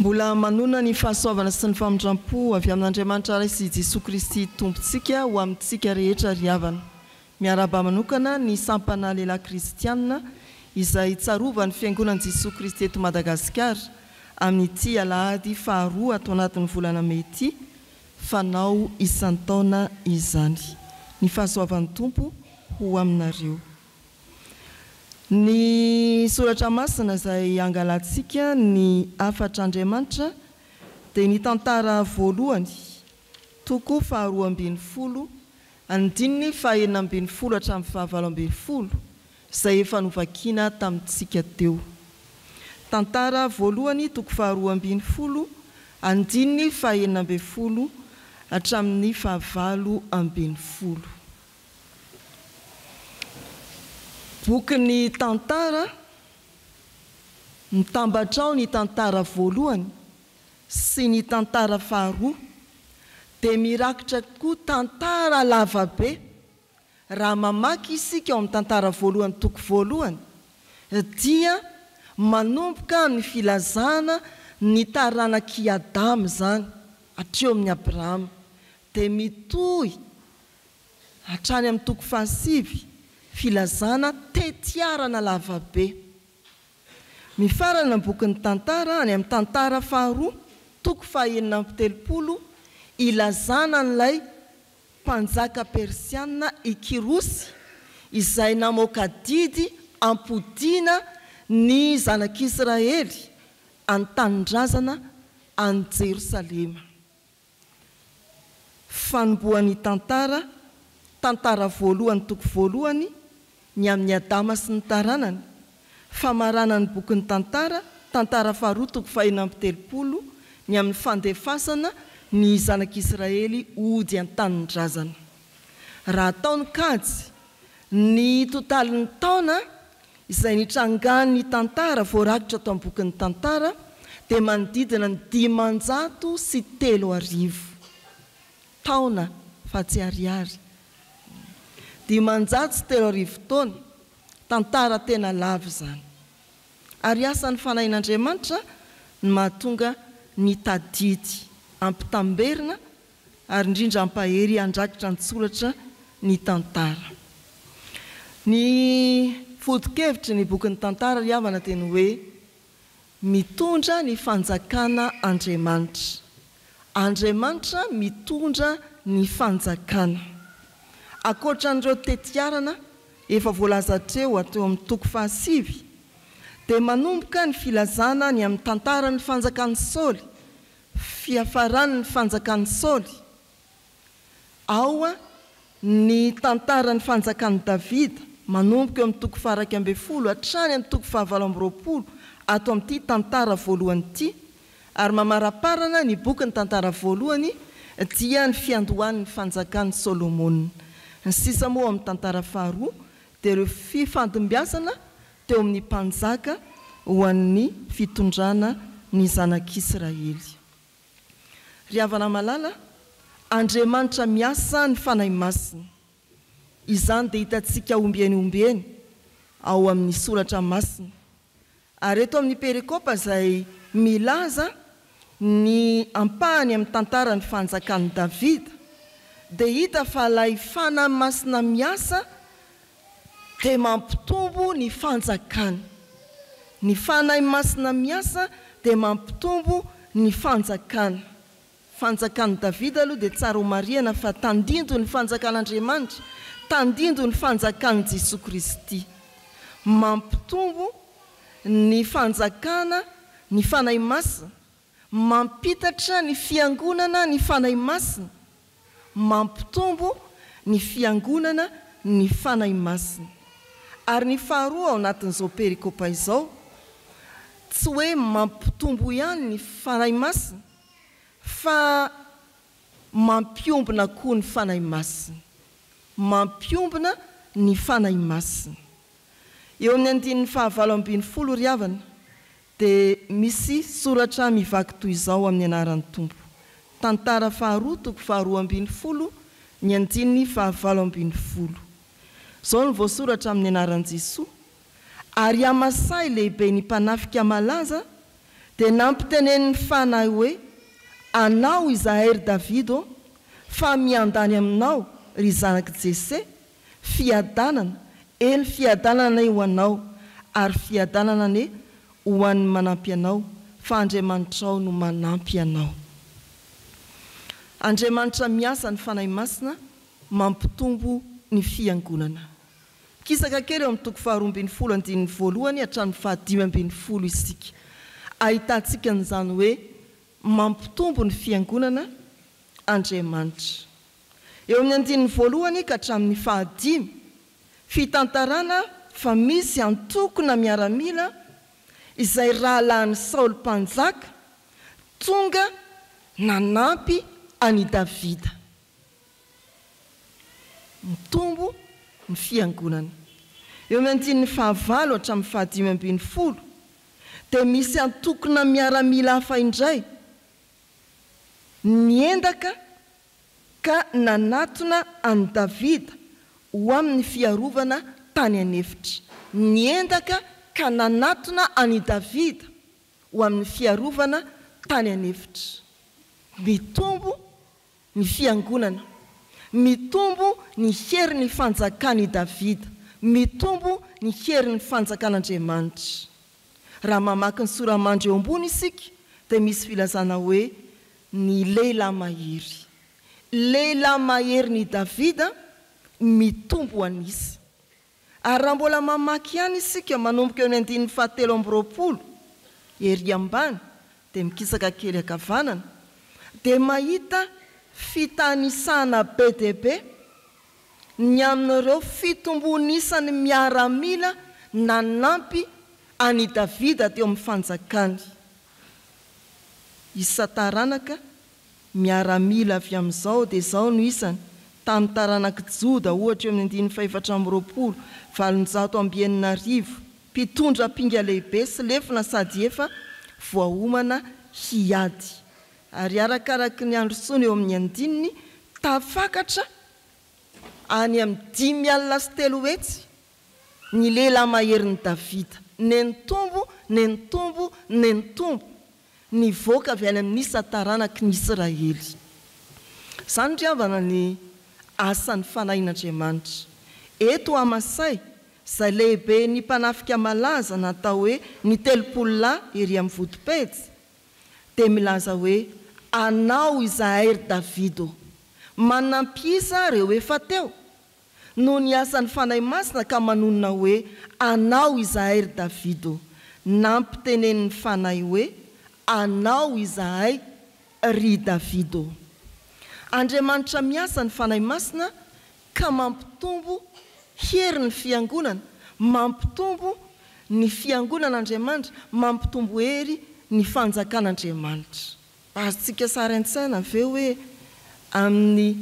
Mbola manonona ny fahasoavana sy ny famindram-po avy amin'Andriamanitra Ray sy Jesoa Kristy Tompontsika ho amintsika rehetra ry havana. Miarahaba manokana ny sampana lehilahy kristiana izay tsarovan'ny Fiangonan'i Jesoa Kristy eto Madagasikara amin'ity alahady faharoa ato anatin'ny volana mey ity, fanao isan-taona izany. Ny fahasoavan'ny Tompo ho aminareo. Ny Soratra Masina izay angalantsika ny hafatr'Andriamanitra dia ny tantara voalohany, toko faharoa ambin'ny folo, andininy fahenina ambin'ny folo hatramin'ny fahavalo ambin'ny folo, izay efa novakiana tamintsika teo. Tantara voalohany, toko faharoa ambin'ny folo, andininy fahenina ambin'ny folo hatramin'ny fahavalo ambin'ny folo. Bokin'ny Tantara, Mitambatra ao ny tantara voalohany sy ny tantara faharoa, dia mirakitra koa tantara lavabe. Raha mamaky isika ao amin'ny tantara voalohany toko voalohany, dia manomboka amin'ny filazana ny taranak'i Adama izany, hatreo amin'i Abrahama, dia mitohy hatrany amin'ny toko fahasivy, filazana tetiarana lavabe. Mifarana ny bokin'ny Tantara any amin'ny Tantara faharoa, toko fahenina amby telopolo, ilazana an'ilay mpanjaka persiana i Kyrosy, izay namoaka didy hampodiana ny zanak'Israely an-tanindrazana any Jerosalema. Fanombohan'ny tantara, Tantara voalohany toko voalohany, ny amin'i Adama sy ny taranany, Famaranan'ny bokin'ny Tantara, Tantara faharoa toko fahenina amby telopolo, ny amin'ny fandefasana ny zanak'Israely hody an-tanindrazana. Raha atao ny kajy, ny totalin'ny taona izay nitrangan'ny tantara voarakitra tao amin'ny bokin'ny Tantara dia manodidina ny 3500 taona fa tsy ariary. 3500 taona, tantara tena lava izany. Ary asan'ny Fanahin'Andriamanitra ny mahatonga ny tadidy ampitamberina ary indrindra hampahery handrakitra an-tsoratra ny tantara. Ny foto-kevitry ny bokin'ny Tantara ry havana dia ny hoe mitondra ny fanjakana Andriamanitra. Andriamanitra mitondra ny fanjakana. Ankoatra an'ireo tetiarana efa voalaza hatreo hatreo amin'ny toko fahasivy dia manomboka ny filazana ny amin'ny tantaran'ny fanjakan'i Saoly Fiafaran'ny fanjakan'i Saoly. Ao ny tantaran'ny fanjakan'i Davida, manomboka eo amin'ny toko faha-11 hatrany amin'ny toko faha-28 ato amin'ity tantara voalohany ity, ary mamaraparana ny bokin'ny Tantara voalohany dia ny fiandohan'ny fanjakan'i Solomona. Ny sisa moa ao amin'ny tantara faharoa dia ireo fifandimbiasana teo amin'ny mpanjaka ho an'ny fitondrana ny zanak'Israely. Ry havana malala, Andriamanitra miasa ny Fanahy Masina. Izany dia hitantsika ombieny ombieny ao amin'ny Soratra Masina. Ary eto amin'ny perikopa izay milaza ny ampahany amin'ny tantaran'ny fanjakan'i Davida, dia hita fa ilay Fanahy Masina miasa dia mampitombo ny fanjakany. Ny Fanahy Masina miasa dia mampitombo ny fanjakana. Fanjakan'i Davida aloha dia tsara ho marihana fa tandindon'ny fanjakan'Andriamanitra, tandindon'ny fanjakan'i Jesoa Kristy. Mampitombo ny fanjakana ny Fanahy Masina, mampitatra ny fiangonana ny Fanahy Masina, Mampitombo ny Fiangonana ny Fanahy Masina. Ary ny faharoa ao anatin'izao perikopa izao, tsy hoe mampitombo ihany ny Fanahy Masina, fa mampiombona koa ny Fanahy Masina. Mampiombona ny Fanahy Masina. Eo amin'ny andininy fahavalo ambin'ny folo ry havana, Dia misy soratra mivaky toy izao amin'ny anaran'ny Tompo. Tantara faharoa toko faharoa ambin'ny folo ny andininy fahavalo ambin'ny folo. Izao no voasoratra amin'ny anaran'i Jesoa, Ary Amasay lehiben'ny mpanafika malaza Dia nampitenenin'ny Fanahy hoe, Anao izahay, ry Davida ô, fa miandany aminao, ry zanak'i Jese, fiadanana, eny, fiadanana anie ho anao, ary fiadanana anie ho an'ny manampy anao, fa Andriamanitrao no manampy anao. Andriamanitra miasa ny Fanahy Masina mampitombo ny Fiangonana. Mikisaka kely eo amin'ny toko faharoa ambin'ny folo andininy voalohany hatramin'ny fahadimy ambin'ny folo isika. Ahitantsika an'izany hoe mampitombo ny Fiangonana Andriamanitra. Eo amin'ny andininy voalohany ka hatramin'ny fahadimy, fitantarana fa misy antokona miaramila izay rahalahin'i Saoly Mpanjaka tonga nanampy an'i Davida. Mitombo ny fiangonana. Eo amin'ny andininy fahavalo hatramin'ny fahadimy ambin'ny folo dia misy antokona miaramila hafa indray niendaka ka nanatona an'i Davida ho amin'ny fiarovana tany an'efitra. Niendaka ka nanatona an'i Davida ho amin'ny fiarovana tany an'efitra. Mitombo ny fiangonana. Mitombo ny herin'ny fanjakan'i Davida. Mitombo ny herin'ny fanjakan'Andriamanitra. Raha mamaky ny sora-mandry eo ambony isika dia misy filazana hoe ny lehilahy mahery. Lehilahy maherin'i Davida mitombo an'isa. Ary raha mbola mamaky ihany isika manomboka eo amin'ny andininy fahatelo amby roapolo ery ambany dia mikisaka kely ankavanana dia mahita fitanisana be dia be ny amin'ireo fitombon'isan'ny miaramila nanampy an'i Davida teo amin'ny fanjakany. Isan-taranaka, miaramila avy amin'izao dia izao no isany, tamin'ny taranak'i Joda, ohatra eo amin'ny andininy fahefatra amby roapolo, 68, mpitondra ampinga lehibe sy lefona sady efa voaomana hiady. Ary arakaraky ny handrosoana eo amin'ny andininy, tafakatra any amin'ny 305 ny lehilahy maherin'i Davida. Nenitombo, nenitombo, nenitombo, nivoaka avy any amin'ny isan-taranaky ny Israely. Izany ry havana ny asan'ny Fanahin'Andriamanitra. Eto Amasay, izay lehiben'ny mpanafika malaza natao hoe ny telopolo lahy ery amin'ny vodipejy, dia milaza hoe, Anao izahay ry Davida ô! Manampisa ireo efa teo, noho ny asan'ny Fanahy Masina ka manonona hoe, Anao izahay ry Davida ô! Nampitenenin'ny Fanahy hoe, Anao izahay ry Davida ô! Andriamanitra miasa ny Fanahy Masina ka mampitombo hery ny Fiangonana, mampitombo ny Fiangonan'Andriamanitra, mampitombo hery ny Fanjakan'Andriamanitra. Azontsika sary an-tsaina ve hoe amin'ny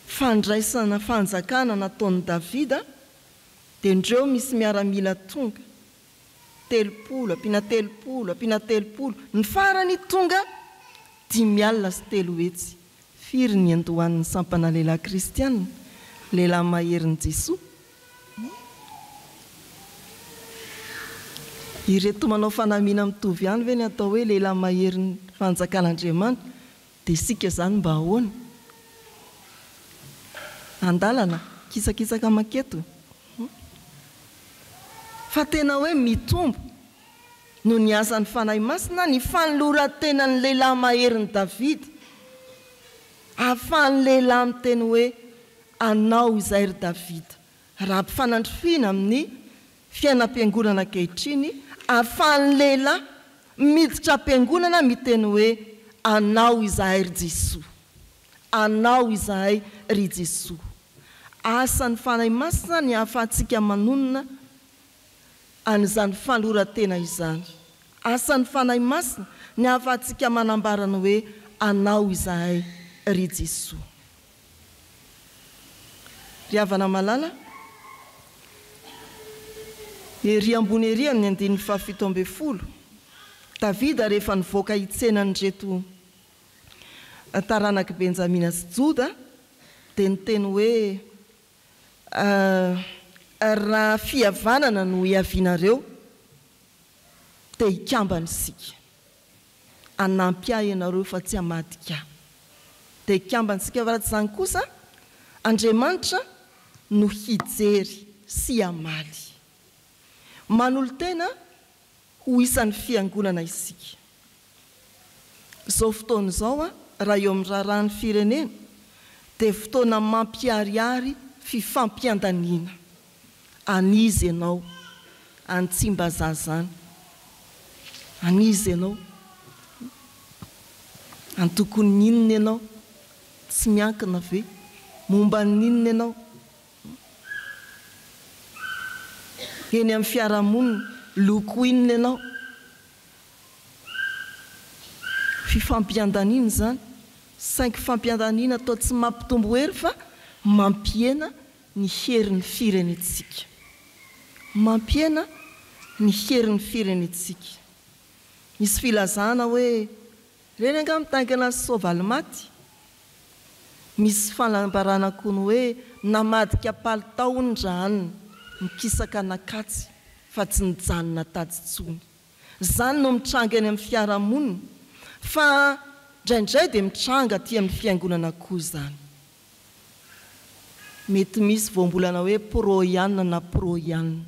fandraisana fanjakana nataon'i Davida dia ndreo misy miaramila tonga, 30, ampiana 30, ampiana 30, ny farany tonga 305. Firy ny niandohan'ny sampana lehilahy kristiana, lehilahy maherin'i Jesoa? Ireto manao fanamiana mitovy ihany ve ny atao hoe lehilahy maherin'ny fanjakan'Andriamanitra? Dia isika izany mba ahoana? Andalana, kisakisaka manketo. Fa tena hoe mitombo noho ny asan'ny Fanahy Masina ny fanoloran-tenan'ny lehilahy maherin'i Davida, ahafahan'ny lehilahy miteny hoe, Anao izay ry Davida. Raha ampifanandrifiana amin'ny fiainam-piangonana ankehitriny, ahafahan'ny lehilahy miditra am-piangonana miteny hoe, Anao izahay ry Jesoa. Anao izahay ry Jesoa. Asan'ny Fanahy Masina ny ahafahantsika manonona an'izany fanoloran-tena izany. Asan'ny Fanahy Masina ny ahafahantsika manambara ny hoe, Anao izahay ry Jesoa. Ry havana malala, ery ambony ery amin'ny andininy fahafito ambin'ny folo, Davida rehefa nivoaka hitsena an'ireto taranak'i Benjamina sy Joda dia niteny hoe, Raha fihavanana no hiavianareo dia hikambana isika. Hanampy ahy ianareo fa tsy hamadika ahy. Dia hikambantsika fa raha tsy izany kosa, Andriamanitra no hijery sy hamaly. Manolo-tena ho isan'ny fiangonana isika. Izao fotoana izao, raha eo amin'ny raharahan'ny firenena, dia fotoana mampiharihary fifampiandaniana. An'iza ianao? Any Tsimbazaza any. An'iza ianao? Antokon'ny inona ianao? Tsy miankina ve? Momba ny inona ianao? Eny amin'ny fiarahamonina, loko inona ianao? Fifampiandaniana izany, saingy fampiandaniana toa tsy mampitombo hery fa mampihena ny herin'ny firenentsika. Mampihena ny herin'ny firenentsika. Misy filazana hoe ireny angaha mitaingina soavaly maty? Misy fanambarana koa ny hoe namadika palitao hono Rahanina, nikisaka nakatsy fa tsy nijanona tady intsony. Izany no mitranga eny amin'ny fiarahamonina fa indraindray dia mitranga aty amin'ny fiangonana koa izany. Mety misy voambolana hoe pro ihany na pro ihany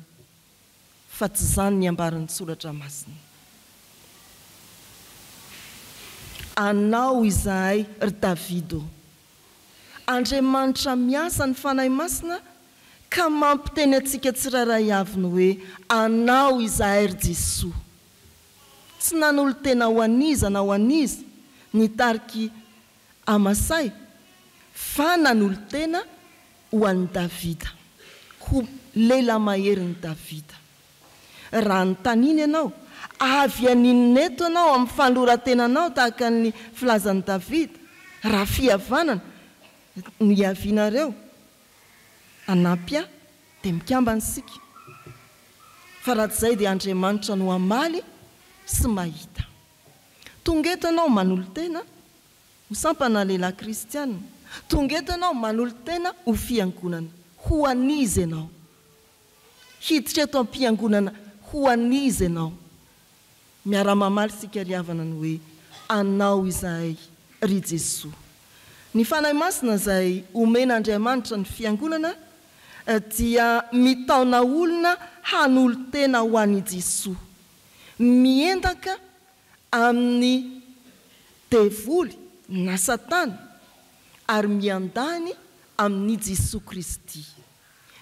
fa tsy izany ny ambaran'ny Soratra Masina. Anao izahay ry David ô. Andriamanitra miasa ny Fanahy Masina ka mampiteny antsika tsirairay avy ny hoe Anao izahay ry Jesoa. Tsy nanolo-tena ho an'iza na ho an'iza ny tarik'i Amasay fa nanolo-tena ho an'i Davida, ho lehilahy maherin'i Davida. Raha anontaniana ianao, avy haninona eto ianao amin'ny fanoloran-tenanao tahaka ny filazan'i Davida, raha fihavanana no hiavianareo hanampy ahy, dia mikambana isika. Fa raha tsy izay dia Andriamanitra no hamaly sy mahita. Tonga eto ianao manolo-tena ho sampana lehilahy kristiana. Tonga eto ianao manolo-tena ho fiangonana. Ho an'iza ianao? Hiditra eto am-piangonana ho an'iza ianao? Miara-mamaly isika ry havana ny hoe, Anao izahay, ry Jesoa. Ny Fanahy Masina izay omen'Andriamanitra ny Fiangonana dia mitaona olona hanolo-tena ho an'i Jesoa. Miendaka amin'ny devoly na satana ary miandany amin'i Jesoa Kristy.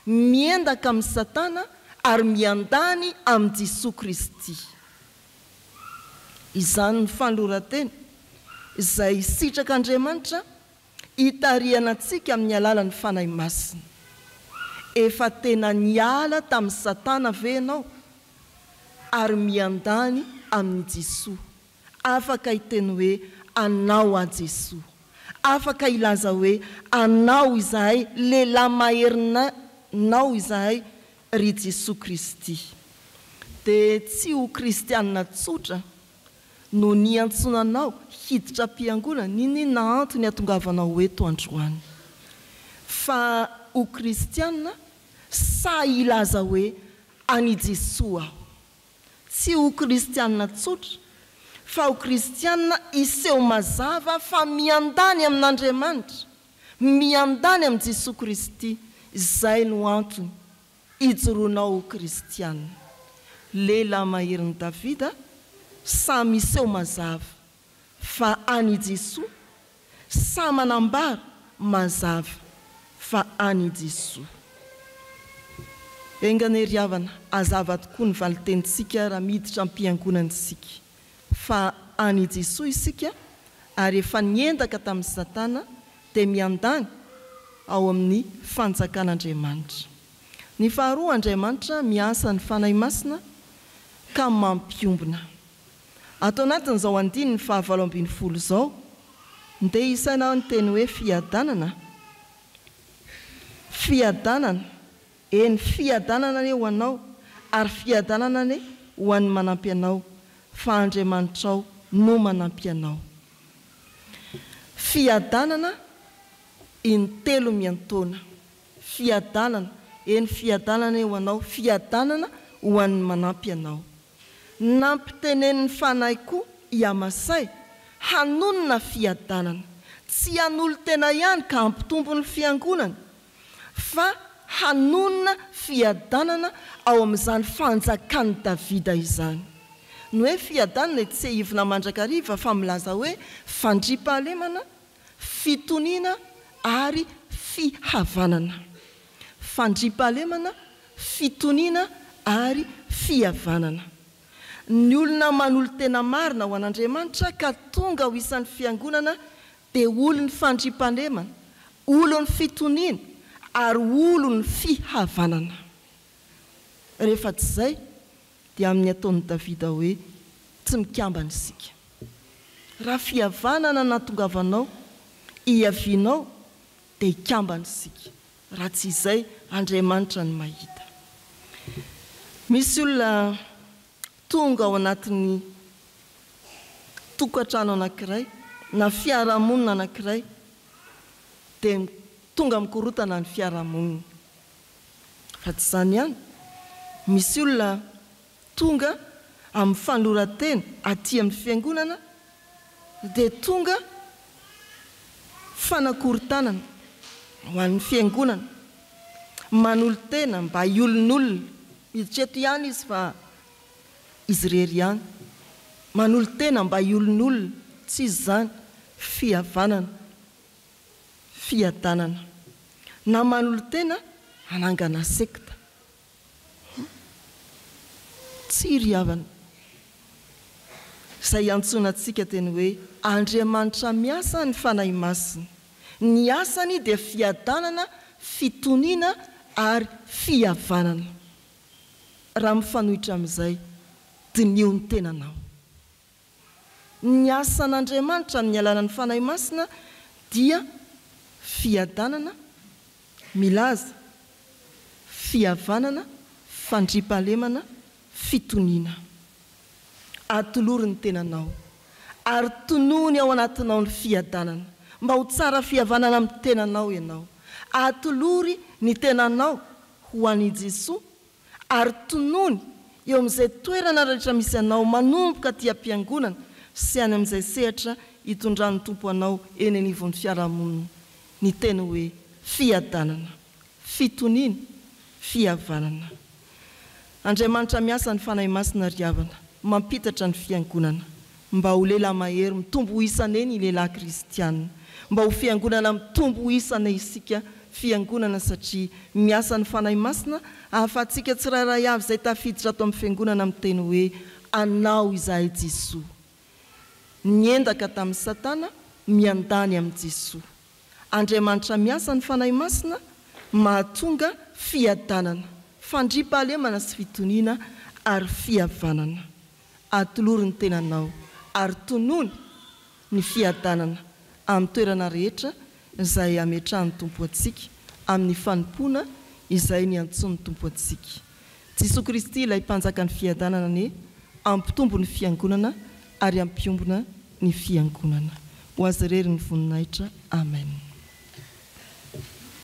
Miendaka amin'i Satana ary miandany amin'i Jesoa Kristy. Izany ny fanoloran-tena izay sitrak'Andriamanitra hitarihana antsika amin'ny alalan'ny Fanahy Masina. Efa tena niala tamin'i Satana ve ianao ary miandany amin'i Jesoa? Afaka hiteny hoe, Anao aho Jesoa. Afaka hilaza hoe, Anao izahay, lehilahy maherinao izahay, ry Jesoa Kristy. Dia tsy ho kristiana tsotra no niantsoana anao hiditra am-piangonana, n'inon'inona antony hahatongavanao eto androany. Fa ho kristiana sahy hilaza hoe, An'i Jesoa aho. Tsy ho kristiana tsotra, fa ho kristiana hiseho mazava fa miandany amin'Andriamanitra, miandany amin'i Jesoa Kristy, izay no antony ijoroanao ho kristiana. Lehilahy maherin'i Davida, samy hiseho mazava fa an'i Jesoa Sahy manambara mazava fa any i Jesoa. Enga anie ry havana, hazava tokoa ny valin-tenintsika raha miditra am-piangonana isika, fa any i Jesoa isika ary efa niendaka tamin'i Satana dia miandany ao amin'ny fanjakan'Andriamanitra. Ny faharoa, Andriamanitra miasa ny Fanahy Masina ka mampiombona. Ato anatin'izao andininy faha 18 izao, ndeha hisaina aho ny teny hoe fiadanana. Fiadanana, eny, fiadanana anie ho anao, ary fiadanana anie ho an'ny manampy anao, fa Andriamanitrao no manampy anao. Fiadanana intelo miantaona. Fiadanana, eny, fiadanana anie ho anao, fiadanana ho an'ny manampy anao. Nampitenenin'ny Fanahy koa. i Amasay hanonona fiadanana. Tsy hanolo-tena ihany ka hampitombo ny fiangonana, fa hanonona fiadanana ao amin'izany fanjakan'i Davida izany. Ny hoe fiadanana dia tsy tsiahivina mandrakariva fa milaza hoe fandriampahalemana, fitoniana ary fihavanana. Fandriampahalemana, fitoniana ary fihavanana. Ny olona manolo-tena marina ho an'Andriamanitra ka tonga ho isan'ny fiangonana dia olon'ny fandriampahalemana, olon'ny fitoniana ary olon'ny fihavanana. Rehefa tsy izay dia amin'ny ataon'i Davida hoe tsy mikambana isika. Raha fihavanana nahatongavanao, hiavianao dia hikambana isika. Raha tsy izay, Andriamanitra no mahita. Misy olona tonga ao anatin'ny tokantrano anankiray na fiarahamonina anankiray dia tonga mikorotana ny fiarahamonina. Fa tsy izany ihany, misy olona tonga amin'ny fanoloran-tena aty amin'ny fiangonana dia tonga fanakorontanana ho an'ny fiangonana, manolo-tena mba hiolonolona, miditra eto ihany izy fa izy irery ihany, manolo-tena mba hiolonolona, tsy izy izany, fihavanana, fiadanana, na manolo-tena hanangana sekta. Tsia ry havana. Izay iantsoana antsika dia ny hoe Andriamanitra miasa ny Fanahy Masina. Ny asany dia fiadanana, fitoniana ary fihavanana. Raha mifanohitra amin'izay, diniho ny tenanao. Ny asan'Andriamanitra amin'ny alalan'ny Fanahy Masina dia fiadanana, milaza, fihavanana, fandriampahalemana, fitoniana. Atolory ny tenanao ary tonony ao anatinao ny fiadanana mba ho tsara fihavanana amin'ny tenanao ianao. Atolory ny tenanao ho an'i Jesoa ary tonony eo amin'izay toerana rehetra misy anao manomboka aty am-piangonana sy any amin'izay sehatra itondran'ny Tompo anao eny anivon'ny fiarahamonina ny teny hoe fiadanana, fitoniana, fihavanana. Andriamanitra miasa ny Fanahy Masina ry havana, mampitatra ny fiangonana mba ho lehilahy mahery mitombo ho isane ny lehilahy kristiana, mba ho fiangonana mitombo ho isane isika fiangonana satria miasa ny Fanahy Masina ahafahantsika tsirairay avy izay tafiditra ato amin'ny fiangonana miteny hoe Anao izahay Jesoa. Niendaka tamin'i Satana, miandany amin'i Jesoa. Andriamanitra miasa ny Fanahy Masina mahatonga fiadanana, fandriampahalemana sy fitoniana ary fihavanana. Atolory ny tenanao ary tonony ny fiadanana amin'ny toerana rehetra izay ametrahan'ny Tompo antsika amin'ny fanompoana izay niantsoan'ny Tompo antsika. Jesoa Kristy ilay Mpanjakan'ny fiadanana anie hampitombo ny Fiangonana ary hampiombona ny Fiangonana. Ho Azy irery ny voninahitra. Amen.